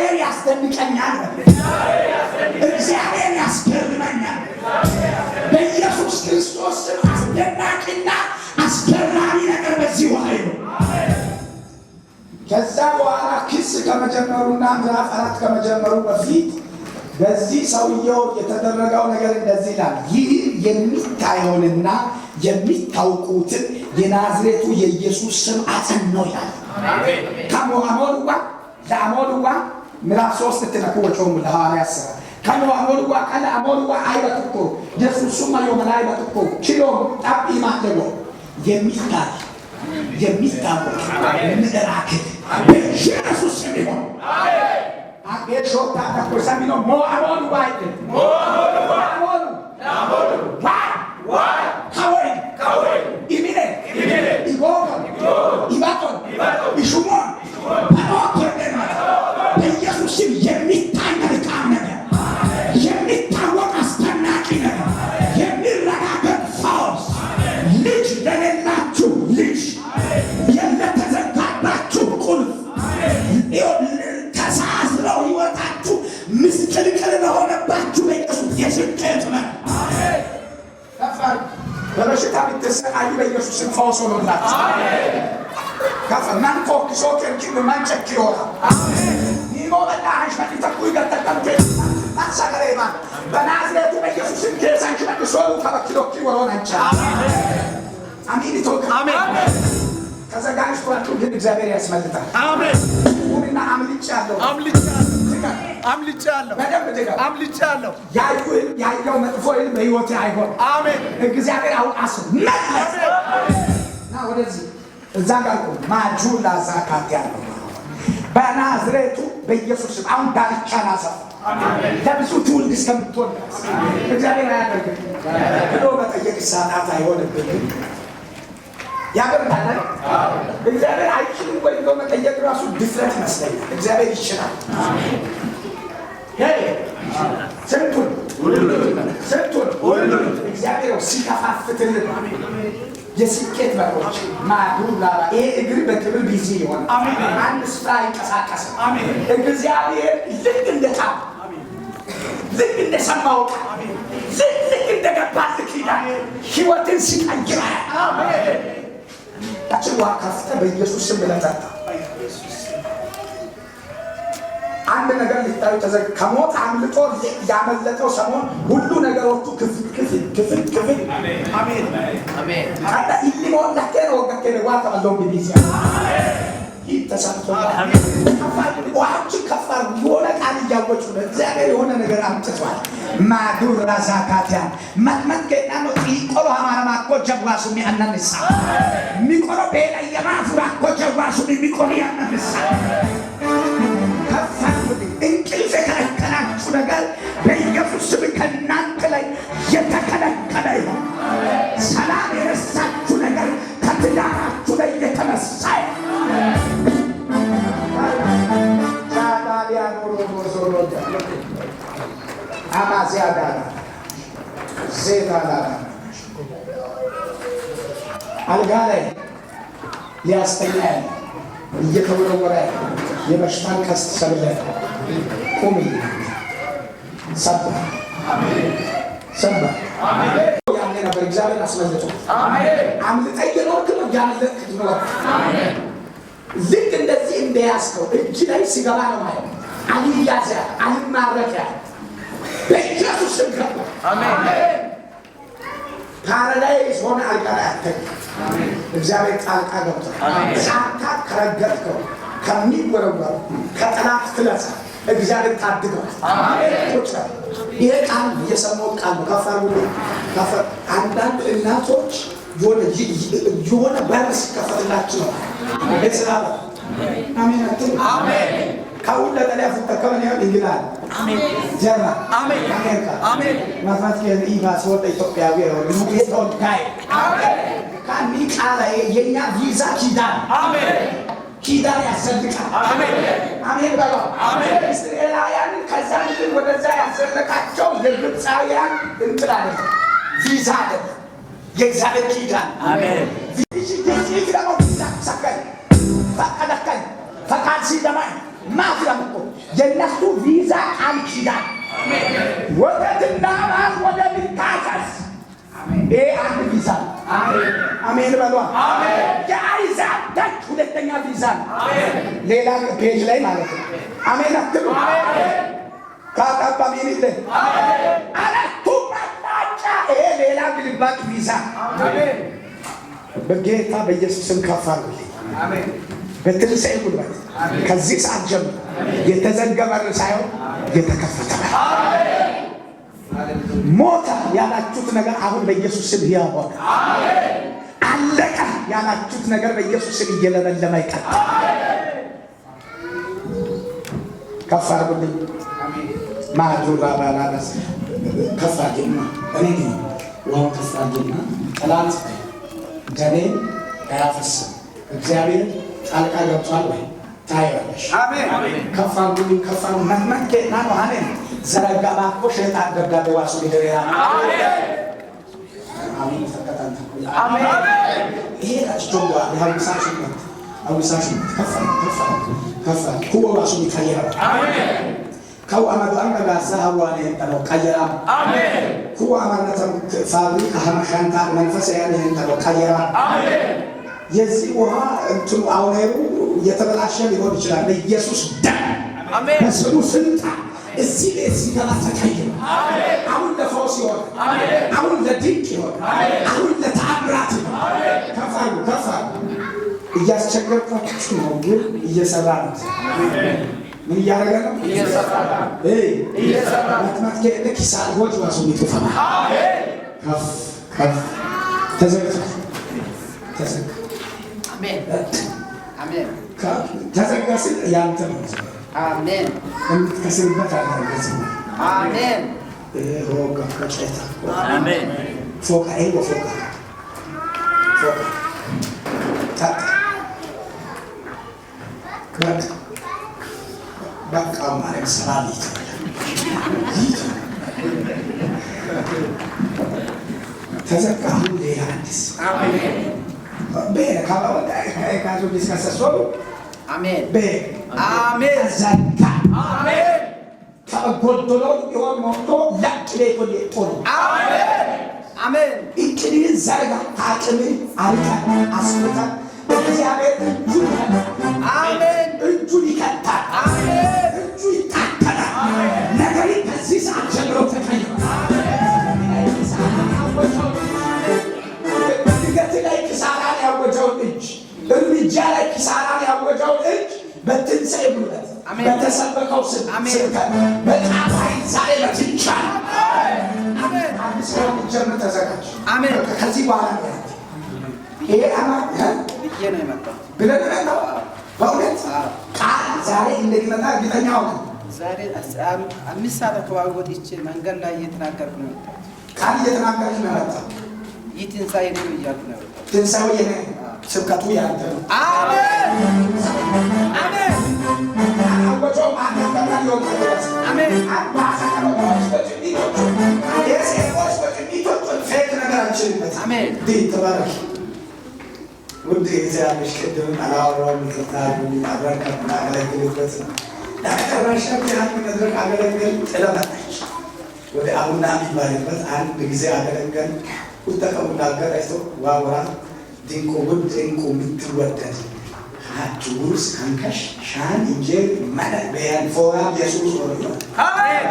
እግዚአብሔር ያስደንቀኛል፣ እግዚአብሔር ያስገርመኛል። በኢየሱስ ክርስቶስ ስም አስደናቂና አስገራሚ ነገር በዚህ ውሃ ነው። ከዛ በኋላ ክስ ከመጀመሩና ምዕራፍ 4 ከመጀመሩ በፊት በዚህ ሰውየው የተደረገው ነገር እንደዚህ ይላል። ይህ የሚታየውንና የሚታውቁትን የናዝሬቱ የኢየሱስ ስም አጸናው ይላል። ከሞአሞልዋ ለአሞልዋ ምዕራፍ 3 ትነኩ ወጮሙ ለሐዋርያት ሥራ ከሞአሞልዋ ቀለ አሞልዋ አይበትኮ የሱሱማ ዮመላ አይበትኮ ኪሎም ጣጲ ማለጎ የሚታይ የሚታወቅ miracle በኢየሱስ ስም ይሆን። አጌሾታ ተኮሰሚኖ ሞአሞሉ ዋይድ ሞአሞሉ ዋይ ካወይ ኢሚኔ ኢጎጎን ኢባቶን ኢሹሞን በኖቶርደማት በኢየሱስ ስም የሚታይ መልካም ነገር፣ የሚታወቅ አስደናቂ ነገር፣ የሚረጋገጥ ፈውስ፣ ልጅ ለሌላችሁ ልጅ፣ ለተዘጋባችሁ ቁልፍ፣ ተሳስረው ሕይወታችሁ ምስቅልቅል ለሆነባችሁ በኢየሱስ የስኬት በር፣ በበሽታ ብትሰቃዩ በኢየሱስ ስም ፈውስ ሆኖላችሁ ከፍ ማን ኮክሶ ከርኪ ማን ጨክ ይሆናል ኒሞ በላ አንሽመት ተኩ ይገተቀምቴ ማንሳገሬማ በናዝሬቱ በኢየሱስ ስም ጌሳንሽመት ሶሉ ከበኪሎኪ ወሮን አንቻ አሚን ቶክ አሜን። ተዘጋጅቷችሁ ግን እግዚአብሔር ያስመልጣል። አሜን። ቁምና አምልጫለሁ። አምልጫለሁ። አምልጫለሁ። በደንብ ድገም። አምልጫለሁ። ያዩ ያየው መጥፎ ህልም በሕይወቴ አይሆን። አሜን። እግዚአብሔር አሁን አስመለሰ። ና ወደዚህ እዛ ጋር ቁም። ማጁላ ዛካት ያለው በናዝሬቱ በኢየሱስ ስም አሁን ዳርቻን አሰፋ። ለብዙ ትውልድ እስከምትሆን ድረስ እግዚአብሔር አያደርግም ብሎ መጠየቅ ሰዓት አይሆንብኝም። ያደርጋል። እግዚአብሔር አይችልም ወይ ብሎ መጠየቅ ራሱ ድፍረት ይመስለኛል። እግዚአብሔር ይችላል። Hey፣ ስንቱን ስንቱን እግዚአብሔር ሲከፋፍትልን የስኬት በሮች ማዱላ ይሄ እግር በክብር busy ይሆናል። አንድ ስፍራ አይንቀሳቀስም። እግዚአብሔር ልክ እንደ ቃል፣ ልክ እንደሰማው ቃል፣ ልክ እንደገባልህ ኪዳን ህይወትን ሲቀይር ያችን ውሃ ከፍተህ በኢየሱስ ስም ብለህ ጠጣ። አንድ ነገር ሊታዩ ተዘግ ከሞት አምልጦ ያመለጠው ሰሞን ሁሉ ነገሮቹ ክፍል ክፍል ክፍል ክፍል። አሜን። ካታ ኢሊሞን ለከነ ወገከነ ዋ ተቀሎም ቢቢሲ ይህ ተሰምቶታል። ውሃችን ከፍ አድርጉ። የሆነ ቃል እያወጩ ነው። እግዚአብሔር የሆነ ነገር አምጥቷል። ማዱራ ዛካቲያ መጥመጥ ጌና ነው ጢቆሎ ሀማረማኮ ጀዋሱሚ አናንሳ ሚቆሮ ቤላ የማፉራኮ ጀዋሱሚ ሚቆሮ ያናንሳ ከፍ አድርጉልኝ። እንቅልፍ የከለከላችሁ ነገር በኢየሱስ ስም ከእናንተ ላይ የተከለከለ ይሁን። ሰላም የረሳችሁ ነገር ከትዳራችሁ ላይ የተነሳ ይሁን። አማዚያ ዳራ ዜታ ላራ አልጋ ላይ ሊያስተኛ ያለ እየተወረወረ ያለ የበሽታን ቀስት ሰብለ ቁም። ሰባ ሰባ ያኔ ነበር እግዚአብሔር አስመልጦ አምልጠህ እየኖርክ ነው፣ እያመለጥክ ትኖር። ልክ እንደዚህ እንደያዝከው እጅ ላይ ሲገባ ነው ማለት አልያዝ ያለ አልማረክ ያለ በኢየሱስ ስም ገባ። Paralyze ሆነ አልጋ ላይ አትተኛ። እግዚአብሔር ጣልቃ ገብቷል። ሳታ ከረገጥከው ከሚወረወረው ከጠላት ፍለጻ እግዚአብሔር ታድገዋል። ቁጭ በል። ይሄ ቃል የሰማሁት ቃል ነው። ከፍ አድርጉልኝ። ከፍ አንዳንድ እናቶች የሆነ በር ሲከፈትላችሁ ነው ስራ አሜን አትሉ? ከሁለ ጠሊያ ፉተከመን ያው እንግላል ጀርመን አሜሪካ ማትማት ኢቫስ ወደ ኢትዮጵያዊ ተወዳይ ከኒ ቃላ የኛ ቪዛ ኪዳን ኪዳን ያሰልቃል። አሜን በለው። እስራኤላውያንን ከዛ ምድር ወደዛ ያዘለቃቸው የግብፃውያን እንትን አይደለም፣ ቪዛ አይደለም፣ የእግዚአብሔር ኪዳን። ፈቀደከኝ ፈቃድ ሲደማኝ ማፍራት እኮ የእነሱ ቪዛ ቃል ኪዳን ወተትና ማር ወደምታፈስ ይሄ አንድ ቪዛ ነው። አሜን በሏ። የአሕዛብ ደጅ ሁለተኛ ቪዛ ነው። ሌላ page ላይ ማለት ነው። አሜን አትሉ? ካጣባ ሚኒለ አራቱ አቅጣጫ ይሄ ሌላ ግልባጭ ቪዛ። በጌታ በኢየሱስ ስም ከፍ አድርጉልኝ። በትንሣኤ ጉልበት ከዚህ ሰዓት ጀምሮ የተዘጋ በር ሳይሆን የተከፈተ በር። ሞተ ያላችሁት ነገር አሁን በኢየሱስ ስም ሕያው ሆነ። አለቀ ያላችሁት ነገር በኢየሱስ ስም እየለመለመ ይቀጥላል። ከፍ አድርጉልኝ። ማጁራ ባላላስ ከፍ አድርጌማ እኔ ነኝ። ውሃውን ከፍ አድርጌና ጠላት ደሜን አያፈስም። እግዚአብሔር ጣልቃ ገብቷል ወይ ታየዋለሽ። ከፍ አድርጉልኝ። ከፍ አድርጉ። መመኬና ነው አሜን። ዘረጋ ባኮ ሸይጣን ደብዳቤ ዋሱ ሊደሬራ አሜን ተከታንተ አሜን። ይሄ አስጆጋ የሐውሳሽነት ሐውሳሽነት ከፍ ከፍ ከፍ ሁወ ዋሱ ይቀየራ ከው አመዱ አንቀ ጋሳ ሀዋኔ እንጠለው ቀየራ ኩዋ አማነተም ፋብሪካ ሀመሻንታ መንፈስ ያለ እንጠለው ቀየራ። የዚህ ውሃ እንትኑ አውኔሩ የተበላሸ ሊሆን ይችላል። በኢየሱስ ደም በስሙ ስልጣን እዚህ ቤት ሲገባ ተቀይሮ አሁን ለፈውስ ይሆናል። አሁን ለድንቅ ይሆናል። አሁን ለተአምራት ይሆናል። ከፍ አድርጉ፣ ከፍ አድርጉ። እያስቸገርኳችሁ ነው፣ ግን እየሰራ ነው። ምን እያደረገ ነው? እየሰራ መትመት ኪሳር ጎጅ ዋሱ ሚጡፈማ ከፍ ከፍ ተዘግቷል። ተዘጋ ተዘጋ ስል ያንተ ነው። አሜን። የምትከስርበት አለ። አሜን። ሮጋ ከጨታ አሜን። ፎቃ ኤጎ ፎቃ ፎቃ ታጣ በቃ በቃ ማለት ስራ ተዘጋ። አሁን ሌላ አዲስ አሜን። አሜን። ተዘጋ። ከጎደሎ ቢሆን ሞልቶ ለቅሌ ቆሌ አሜን። እቅድህን ዘርጋ፣ አቅምህ አርቀህ አስፍተህ እግዚአብሔር እጁን ይከታል። አሜን። እጁን ይከታል። እጁ ይታከላል። ነገሪ ከዚህ ሰዓት ጀምሮ ተቀይሯል። እድገት ላይ ኪሳራን ያወጀውን እጅ፣ እርምጃ ላይ ኪሳራን ያወጀውን እጅ በትንሣኤ ጉልበት በተሰበከው ስብከት በቃል ኃይል ዛሬ መትቻለሁ። አዲስ ስራ ልትጀምር ተዘጋጅ። አሜን። ከዚህ በኋላ ነው ያንተ። ይሄ አማ ብዬ ነው የመጣሁት። ብለህ ነው የመጣኸው? በእውነት ቃል ዛሬ እንደሚመጣ እርግጠኛ ሆነ። ዛሬ 5 ሰዓት አካባቢ ወጥቼ መንገድ ላይ እየተናገርኩ ነው የመጣሁት። ቃል እየተናገርክ ነው የመጣው። ይህ ትንሣኤ የኔ ነው እያልኩ ነው የመጣሁት። ትንሣኤው የኔ ነው፣ ስብከቱ ያንተ ነው። አሜን። አሜን። አወጀው ማን አሜን። አሜን። ተባረክ ውድ እግዚአብሔር። ቅድም አላወራሁም፣ ይቅርታ አድርጉልኝ። አብረን ከምናገለግልበት ነው። ለመጨረሻ አንድ መድረክ አገለገል ጥላ መጣች። ወደ አቡና የሚባልበት አንድ ጊዜ አገለገል ውጠቀቡና አገራይቶ ዋውራ ድንቁ ውድ ድንቁ የምትወደድ ሀጅውርስ ከንከሽ ሻን እንጀር በያን ፎራ ኢየሱስ ወር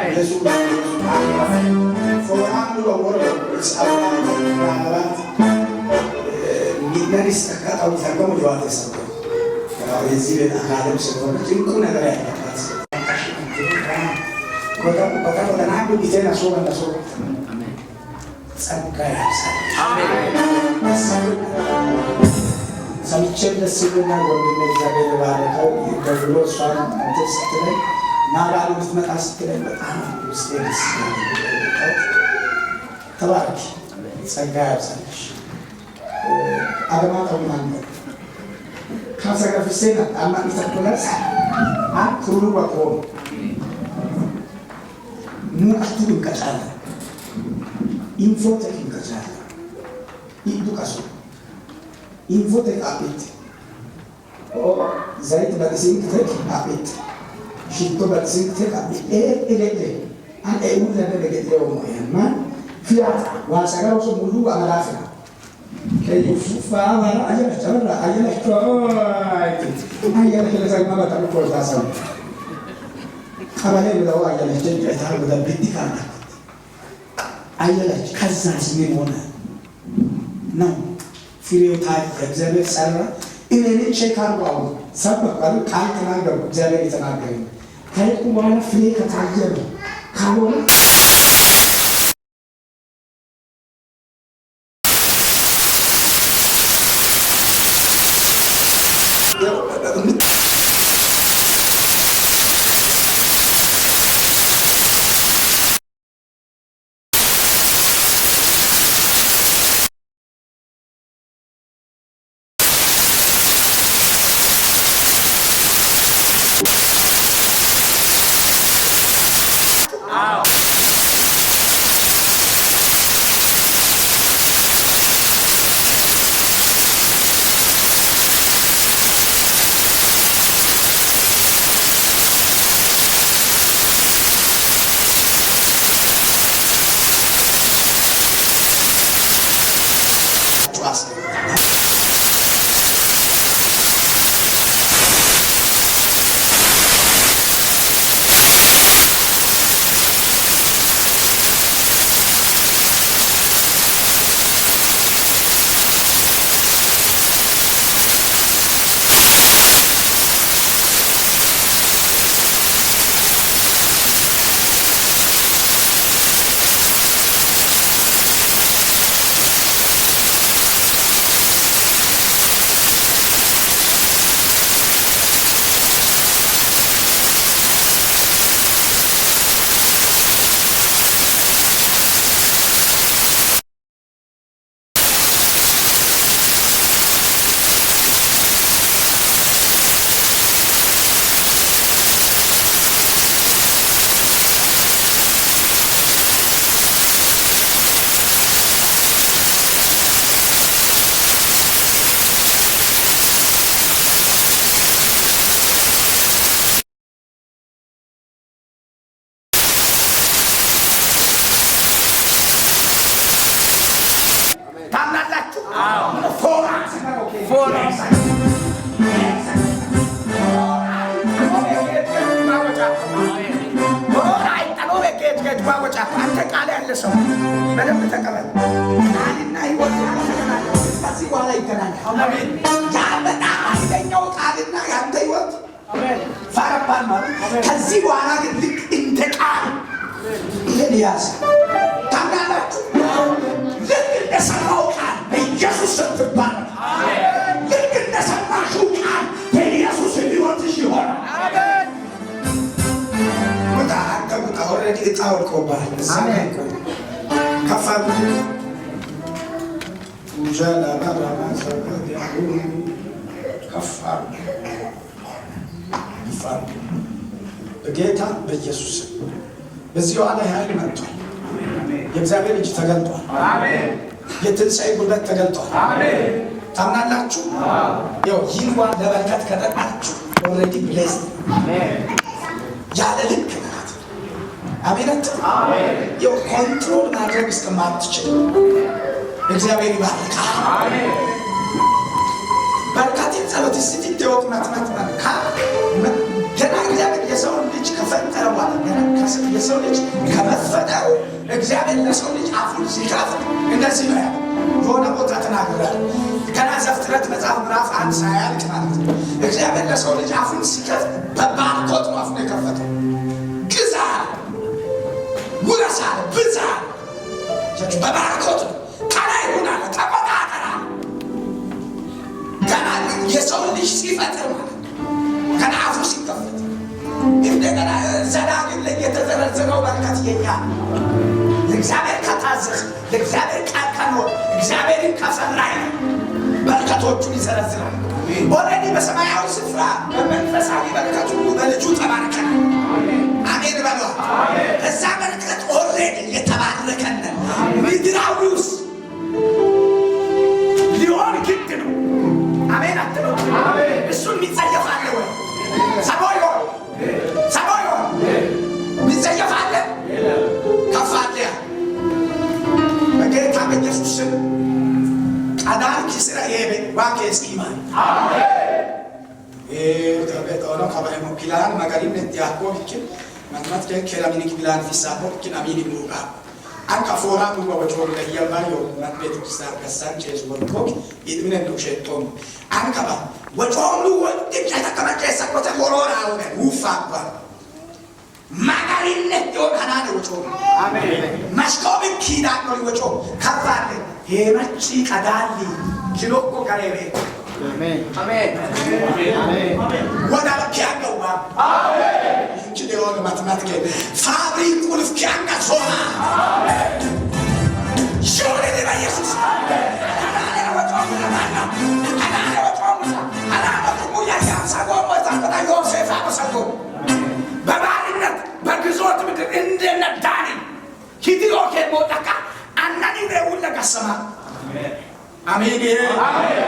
ኢየሱስ ፎራ ወር ጻባት ሚነሪስ ተካጣው ተርጎም ጀዋት ሰው የዚህ ቤት አካልም ስለሆነ ድንቁ ነገር ያለባት ጸጋ ያብዛል። ሰምቼም ደስ ብሎኛል። ወንድሜ እግዚአብሔር ባረከው። ደውሎ እሷን እንትን ስትለኝ እና ባሉ ብትመጣ ስትለኝ በጣም ውስጤ ደስ ተባረኪ፣ ጸጋ ያብዛልሽ። አለማጠው ማንገድ ካሰገፍሴና አማኒተኩለስ አክሩ ወቆ ሙቀቱ እንቀጫለ ኢንፎቴክ እንቀጫለ ኢዱ ቀሱ ኢንፎቴክ አጲት ዘይት በቅሲንክ ቴክ አጲት ሽቶ አየለች። ከዛስ ምን ሆነ ነው? ፍሬው ታየ። እግዚአብሔር ሰራ። እኔን check አድርጎ አሁን ሰበኩ አይደል? ቃል ተናገርኩ። እግዚአብሔር የተናገረኝ ከሄድኩ በኋላ ፍሬ ከታየ ነው። ካልሆነ ታምናላችሁ? ፎራ አንተ ቃል ያለ ሰው በደንብ ተቀበል። ቃልና ሕይወት ያልተገናኘ ከዚህ በኋላ ይገናኛል። ያ በጣም ኃይለኛው ቃልና ያንተ ሕይወት ፋረባል ማለት። ከዚህ በኋላ ግን ልክ እንደ ቃል ይህን ያዝ። ታምናላችሁ? ልክ እንደሰማው ቃል በኢየሱስ ስም ትባረክ። ልክ እንደሰማሽው ቃል በኢየሱስ ሕይወትሽ ይሆናል። ውጣ፣ አንተ ውጣ። Already እጣ ወድቆብሃል። እዛ ጋር ቆይ። ከፍ አድርጉ። ከፍ አድርጉ። ከፍ አድርጉ። በጌታ በኢየሱስ ስም በዚህ ላይ ኃይል መጥቷል። የእግዚአብሔር እጅ ተገልጧል። የትንሣኤ ጉልበት ተገልጧል። ታምናላችሁ? ያው ይህ ውሃ ለበረከት ከጠጣችሁ already blessed ያለ ልክ ናት። አሜን። ያው control ማድረግ እስከማትችል እግዚአብሔር ይባርካል። በርካቲን ጸሎት ስቲ ቴዎክ ማትማት ካ ገና እግዚአብሔር የሰውን ልጅ ከፈጠረ በኋላ ገና የሰው ልጅ ከመፈጠሩ እግዚአብሔር ለሰው ልጅ አፉን ሲከፍት እንደዚህ ነው ያለው። የሆነ ቦታ ተናግሯል። ገና ዘፍጥረት መጽሐፍ ምዕራፍ 1 ሳያልቅ ማለት ነው። እግዚአብሔር ለሰው ልጅ አፉን ሲከፍት በባርኮት ነው አፉን የከፈተው። ግዛ፣ ውረስ አለ፣ ብዛ። በባርኮት ነው። ከላይ ሁን አለ፣ ተቆጣጠር አለ። ገና የሰው ልጅ ሲፈጥር ማለት ነው። ገና አፉ ሲከፈት እንደገና ዘዳግም ላይ የተዘረዘረው በረከት የኛ ለእግዚአብሔር ከታዘዝ፣ ለእግዚአብሔር ቃል ከኖር፣ እግዚአብሔርን ከፈራ በረከቶቹን ይዘረዝራል። Already በሰማያዊ ስፍራ በመንፈሳዊ በረከት ሁሉ በልጁ ተባርከናል። አሜን በሏ። እዛ በረከት already የተባረከን ምድራዊውስ ሊሆን ግድ ነው። አሜን አትሉ? እሱን የሚጸየፍ አለ ወይ? ሰቦ ይሆን ሰቦ ሆኖ ከበሄሞ ፕላን መገሪነት ያኮ ቢክን መትመት ከላሚኒክ ፕላን ፊሳቦ ቢክን አሚን ይሙጋ አንካ ፎራ ዱባ ወጮም ለየባዮ መት ክርስቲያን ከሳን ቼዝ ወርኮክ ይድምን እንደውሸቶም አንካባ ወጮም ሉ ወጥጫ ተቀመጨ ሰቆተ ሆሮራ ሆነ ውፋባ ማጋሪነት ዮን ሀናነ ወጮም አሜን መስኮብን ኪዳን ነው ወጮም ከፋለ ሄመቺ ቀዳሊ ኪሎኮ ከሬቤ አሜን አሜን አሜን ወዳ ኪያገዋ አሜን እንቺ ሊሆን ማትማት ከ ፋብሪክ ቁልፍ ኪያንጋ ሶማ አሜን ሾሬ ለኢየሱስ አሜን ወጮም ለማና አናነ ወጮም አናነ ኩሙያ ያምሳጎ ወጣ ዮሴፍ አበሰጎ በባርነት በግዞት ምድር እንደነ ዳኒ ሂድሮኬ ሞጣካ አናኒ ረውለ ጋሰማ አሜን አሜን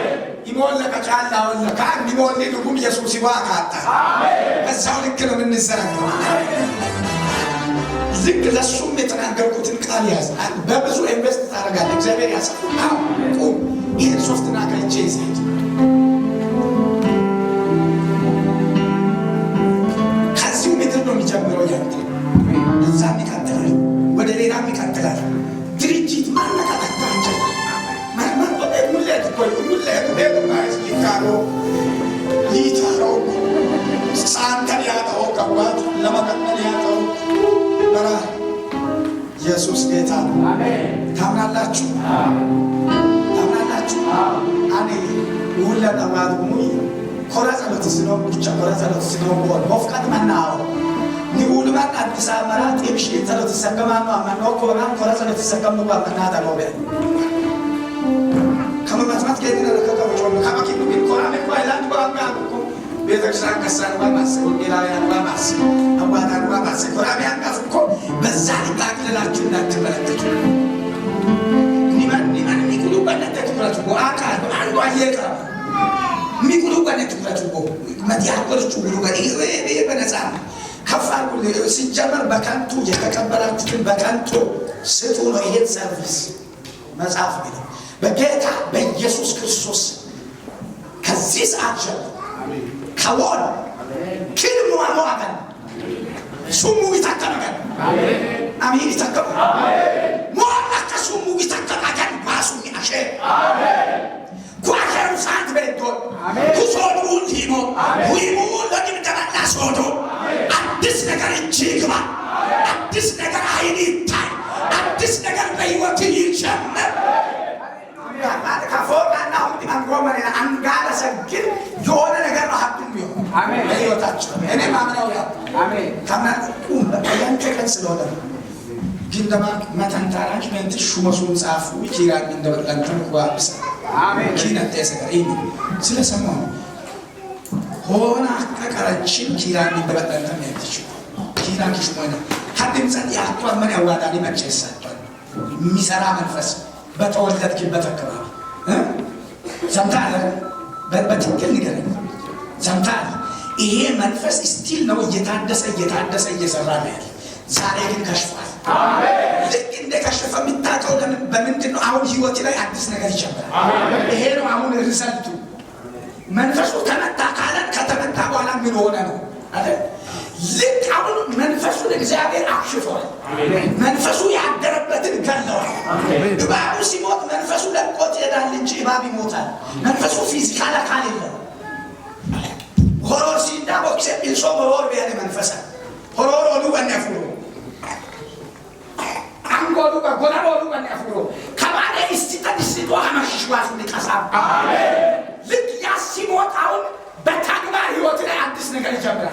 ይሞለ ከጫላ ወለ ካን ይሞለ ልጉም ኢየሱስ ይዋካታ አሜን። በዛው ልክ ነው የምንዘረጋው። ልክ ለሱም የተናገርኩትን ቃል ያዝ። በብዙ ኢንቨስት ታደርጋለህ። እግዚአብሔር ያሰፋል። ቁም። ይሄን ሶፍትና ከእጄ ይዘህ ከዚሁ ምድር ነው የሚጀምረው። ያንተ እዛም ይቀጥላል፣ ወደ ሌላም ይቀጥላል። ድርጅት ማነቃቃታቸው ኢየሱስ ጌታ ነው። ታምናላችሁ? ታምናላችሁ? አኔ ውለጠማድሙ ኮረ ጸሎት ስኖ ብቻ ኮረ ጸሎት ስኖ ቦል ሞፍቃት መናው ኒውልማን አዲስ አበባ ጤብሽ ጸሎት ይሰከማኑ አማኖ ኮራን ኮረ ጸሎት ይሰከሙ ባመና ተሞበ ከመማትማት ከየት ለከከ ወጮም ከመኪኑ ግን ኮራሜ ኳይላንድ ባጋ እኮ ቤተክርስቲያን ከሳን ባማስ ወንጌላውያን ባማስ አዋዳን ባማስ ኮራሜ አንጋፍ እኮ በዛ ልክ አቅልላችሁ እንዳትመለከቱ። ኒማን ኒማን ሚቁሉ ባነት ትኩረቱ አቃ አንዱ አየቀ ሚቁሉ ባነት ትኩረቱ መዲያቆርቹ ጉሉ ጋር ይሄ በነፃ ከፍ አድርጉ። ሲጀመር በከንቱ የተቀበላችሁትን በከንቱ ስጡ ነው። ይሄን ሰርቪስ መጽሐፍ የሚለው በጌታ በኢየሱስ ክርስቶስ ከዚህ ሰዓት ጀምሮ ከወን ኪልሙ አሞአገን ሱሙ ይታከመገን አሜን ይታከሙ ሞላከ ሱሙ ይታከመገን ባሱ አሸ ኳሸሩ ሳንት ቤቶ ኩሶዱ ሊሞ ዊሙ ለግን ደባላ ሶዶ አዲስ ነገር እጅ ይግባ። አዲስ ነገር አይን ይታይ። አዲስ ነገር በህይወት ይጀምር። ከፎቃና ሁን አንጋለ ሰግድ የሆነ ነገር ነው ሀብት የሚሆን በህይወታቸው። እኔ ማምነው ያ ታምናት ቁም በቃ ያንተ ቀን ስለሆነ ነው። ግን ደማ መተንታራች መንት ሹመሱን ጻፉ ኪራን እንደበላንተም ኳብሳ ኪነት ተሰገር ይሄ ስለሰማሁ ሆና ከቀረችን ኪራን እንደበላንተም ያትች ኪራን ኪሹሞና ሀድምጸት ያቷን ምን ያዋዳኒ መቼሳቷን የሚሰራ መንፈስ በተወለድክበት አካባቢ ሰምተሃል? በትክክል ንገረኝ። ሰምተሃል? ይሄ መንፈስ ስቲል ነው እየታደሰ እየታደሰ እየሰራ ነው ያለ። ዛሬ ግን ከሽፏል። ልክ እንደ ከሸፈ የምታውቀው በምንድን ነው? አሁን ህይወት ላይ አዲስ ነገር ይጀምራል። ይሄ ነው አሁን ሪዘልቱ። መንፈሱ ተመታ ካለን ከተመታ በኋላ ምን ሆነ ነው አይደል? ልክ አሁን መንፈሱን እግዚአብሔር አክሽፏል። መንፈሱ ያደረበትን ገለዋል። እባቡ ሲሞት መንፈሱ ለቆት ይሄዳል እንጂ እባብ ይሞታል። መንፈሱ ፊዚካል አካል የለም። ሆሮር ሲንዳ ቦክሴ ቢልሶ ሆሮር ቢያለ መንፈሳ ሆሮር ኦሉ በነፍሮ አንጎሉ በጎናር ኦሉ በነፍሮ ከባለ እስቲ ተዲስቶ አማሽዋስ ንቀሳ ልክ ያ ሲሞት አሁን በተግባር ህይወት ላይ አዲስ ነገር ይጀምራል።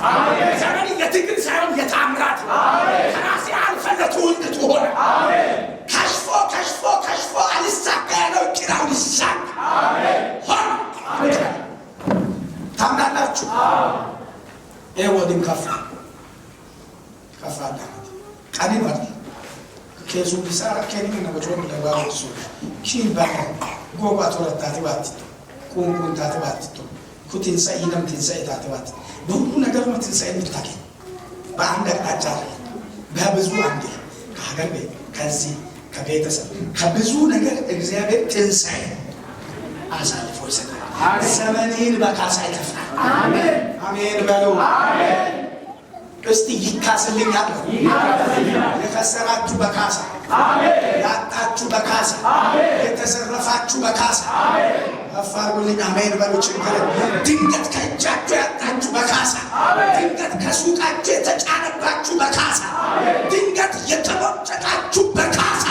ዘመን የትግል ሳይሆን የታምራት ከራሴ አልፈ ለትውልድ ትሆነ። ከሽፎ ከሽፎ ከሽፎ አልሳካ ያለው ጭራውን ይሳካ ሆነ። ታምናላችሁ? ይሄ ወዲም ከፋ ከፋ አዳመት ቀኒ ማለት ኬሱ ቢሳራ ኬኒ ነገቾን ለባሱ ኪን ባነ ጎባ ቶረታቲ ባትቶ ቁንቁንታቲ ባትቶ ኩትንሳኤ ይነም ትንሳኤ ታትባት በሁሉ ነገር ነው ትንሳኤ የምታገኝ። በአንድ አቅጣጫ አይደለም፣ በብዙ አንድ ከሀገር ቤት ከዚህ ከቤተሰብ ከብዙ ነገር እግዚአብሔር ትንሳኤ አሳልፎ ይሰጣል። ዘመንህን በካሳ ይከፍላል። አሜን በሉ። እስቲ ይካስልኛል። የከሰራችሁ በካሳ፣ ያጣችሁ በካሳ፣ የተዘረፋችሁ በካሳ። አፋርጉልኝ። አሜን በሉ። ችግር ድንገት ከእጃችሁ ያጣችሁ በካሳ፣ ድንገት ከሱቃችሁ የተጫነባችሁ በካሳ፣ ድንገት የተቦጨቃችሁ በካሳ።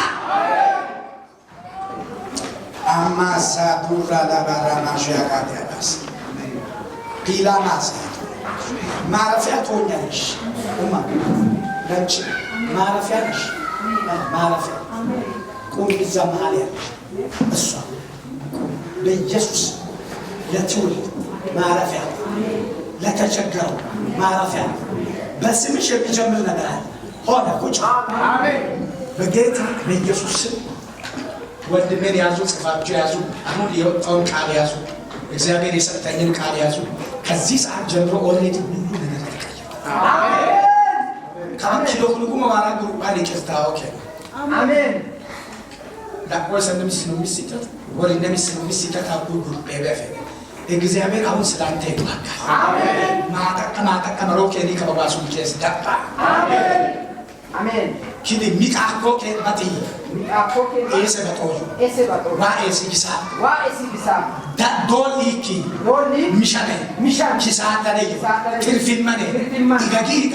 አማሳ ዱራ ላባራ ማሻቃት ያባስ ፒላማስ ማረፊያ ትሆኛለሽ። ኡማ ለአንቺ ማረፊያ ነሽ። ማረፊያ ቁሚ፣ እዛ መሀል ያለሽ እሷ በኢየሱስ ለትውልድ ማረፊያ፣ ለተቸገረው ማረፊያ። በስምሽ የሚጀምር ነገር አለ። ሆነ ቁጭ በጌታ በኢየሱስ ስም። ወንድሜን ያዙ፣ ጽፋችሁ ያዙ። አሁን የወጣውን ቃል ያዙ። እግዚአብሔር የሰጠኝን ቃል ያዙ። ከዚህ ሰዓት ጀምሮ already ሁሉ ነገር ተቀየረ። ካን ኪሎ ማራ ግሩፓን ይቅርታ okay። አሜን። ዳቆሰ ነምስ ነው ሚስጠት ወሪ ነምስ ነው ሚስጠት አኩ ግሩፕ በፈ እግዚአብሔር አሁን ስላንተ ይዋጋል። ማጠቀ ማጠቀ መሮኬኒ ከበባሱ ኬስ ደቃ። አሜን። ኪዲ ሚቃኮ ኬባቲ ሚቃኮ ኬ ኤሰ በጦዩ ኤሴ ባጦ ዋ ኤሲ ጊሳ ዋ ኤሲ ጊሳ ዶሊኪ ዶሊ ሚሻኔ ሚሻን ኪሳተለዩ ትርፊመኔ ኢገጊጋ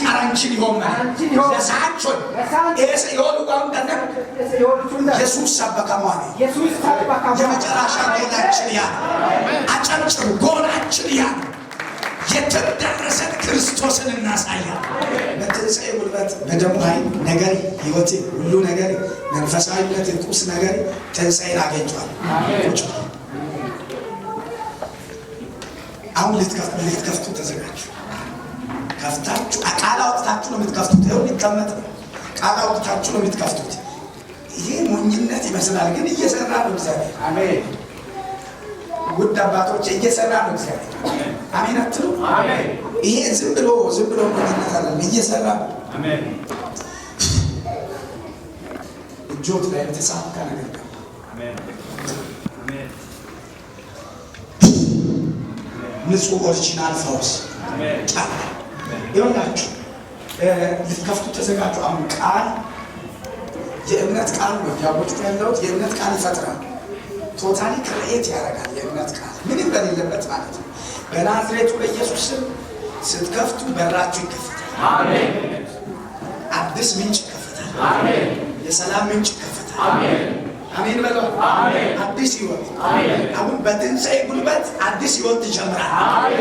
ቀረንችን ይሆመ ለሳቾን ኤሰ የሆኑ ቋንቀነ ኤሴ የሆኑቹንዳ ኢየሱስ ሰበከሟኔ ኢየሱስ ሰበከ። የመጨረሻ ጎላችን ያ ነው። አጨብጭቡ። ጎላችን ያ ነው። የትም ደረሰን ክርስቶስን እናሳያለን። በትንሣኤ ጉልበት በደሙ ኃይል ነገር ህይወቴ ሁሉ ነገር መንፈሳዊነት ቁስ ነገር ትንሣኤን አገኝቷል። ቁጭ በል። አሁን ልትከፍቱ ተዘጋጁ። ከፍታችሁ ቃል አውጥታችሁ ነው የምትከፍቱት። ይኸው ሊቀመጥ ነው። ቃል አውጥታችሁ ነው የምትከፍቱት። ይሄ ሞኝነት ይመስላል፣ ግን እየሰራ ነው እግዚአብሔር። አሜን። ውድ አባቶች እየሰራ ነው እግዚአብሔር። አሜን አትሉ? ይሄ ዝም ብሎ ሞኝነት አይደለም፣ እየሰራ ነው። እጆት ላይ የተሳካ ነገር ገባ። ንጹህ original ፈውስ ጫፍ ይኸውላችሁ፣ ልትከፍቱ ተዘጋጁ። አሁን ቃል የእምነት ቃል ነው እያወቅሁ ያለሁት። የእምነት ቃል ይፈጥራል። Totally create ያደርጋል። የእምነት ቃል ምንም በሌለበት ማለት ነው። በናዝሬቱ በኢየሱስ ስም ስትከፍቱ በራችሁ ይከፈታል። አዲስ ምንጭ ይከፈታል። የሰላም ምንጭ ይከፈታል። አሜን በለው። አዲስ ህይወት። አሁን በትንሣኤ ጉልበት አዲስ ህይወት ትጀምራል።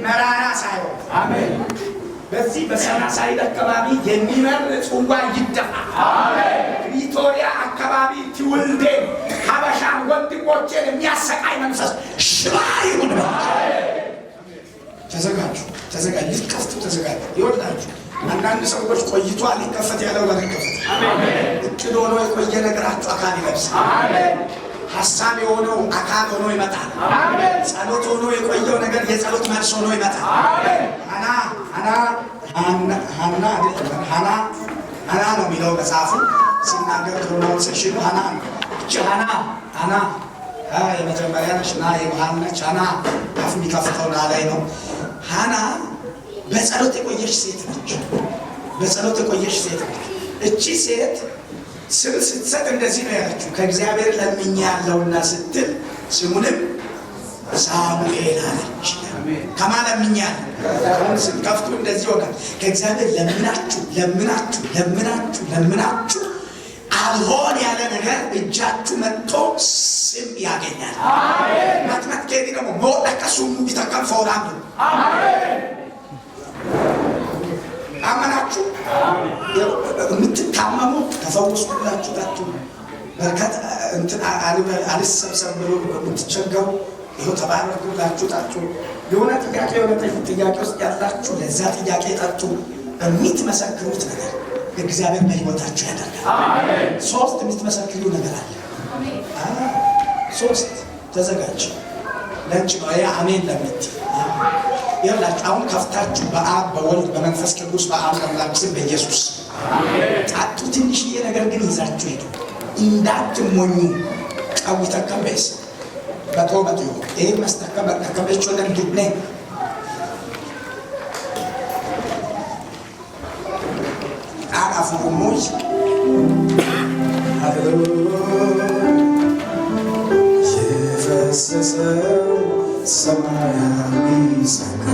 መራራ ሳይሆን በዚህ በሰናሳይድ አካባቢ የሚመር ጽዋ ይደፋ። ፕሪቶሪያ አካባቢ ትውልዴን ሀበሻን ወንድሞቼን የሚያሰቃይ መንፈስ ሽባ ይሁን። ተዘጋጁ፣ ተዘጋጁ፣ ልትከፍቱ ተዘጋጁ። ይወላችሁ አንዳንድ ሰዎች ቆይቷል ሊከፈት ያለው በር ይከፈታል። እቅድ ሆኖ የቆየ ነገራችሁ አካል ይለብሳል። ሀሳብ የሆነው አካል ሆኖ ይመጣል። ጸሎት ሆኖ የቆየው ነገር የጸሎት መልስ ሆኖ ይመጣል። ሀና ሀና ሀና አይደለም ሀና ሀና ነው የሚለው መጽሐፉ ሲናገር pronunciation ኑ ሀና ነው። እቺ ሀና ሀና የመጀመሪያ ነች ና የመሀል ነች። ሀና አፍ የሚከፍተው ና ላይ ነው። ሀና በጸሎት የቆየች ሴት ነች። በጸሎት የቆየች ሴት ነች። እቺ ሴት ስም ስትሰጥ እንደዚህ ነው ያለችው፣ ከእግዚአብሔር ለምኜ ያለውና ስትል ስሙንም ሳሙኤል አለች። ከማ ለምኜ ያለው አሁን ስትከፍቱ እንደዚህ ይሆናል። ከእግዚአብሔር ለምናችሁ ለምናችሁ ለምናችሁ ለምናችሁ አልሆን ያለ ነገር እጃችሁ መጥቶ ስም ያገኛል። ማትማት ከዲ ደግሞ ሞዳከ ሱሙ ቢተከም ፎራም አመናችሁ የምትታመሙ ተፈወስኩ ብላችሁ ጠጡ። በርከት እንትን አልሰብሰብ ብሎ የምትቸገሩ ይኸው ተባረኩ ብላችሁ ጠጡ። የሆነ ጥያቄ የሆነ ጥያቄ ውስጥ ያላችሁ ለዛ ጥያቄ ጠጡ። በምትመሰክሩት ነገር እግዚአብሔር በሕይወታችሁ ያደርጋል። ሶስት የምትመሰክሪው ነገር አለ። ሶስት ተዘጋጅ። ለንጭ ነው ይሄ አሜን ለምትል ይኸውላችሁ አሁን ከፍታችሁ በአብ በወልድ በመንፈስ ቅዱስ በአብ አምላክ ስም በኢየሱስ ጣጡ። ትንሽዬ ነገር ግን ይዛችሁ ሂዱ፣ እንዳትሞኙ። ቀዊ ተከምበስ በቶ በቶ ይሄ መስተከም በተከምበች ወለም ዱብኔ Saa 1. ሃሌሉያ። የፈሰሰው ሰማያዊ ጸጋ።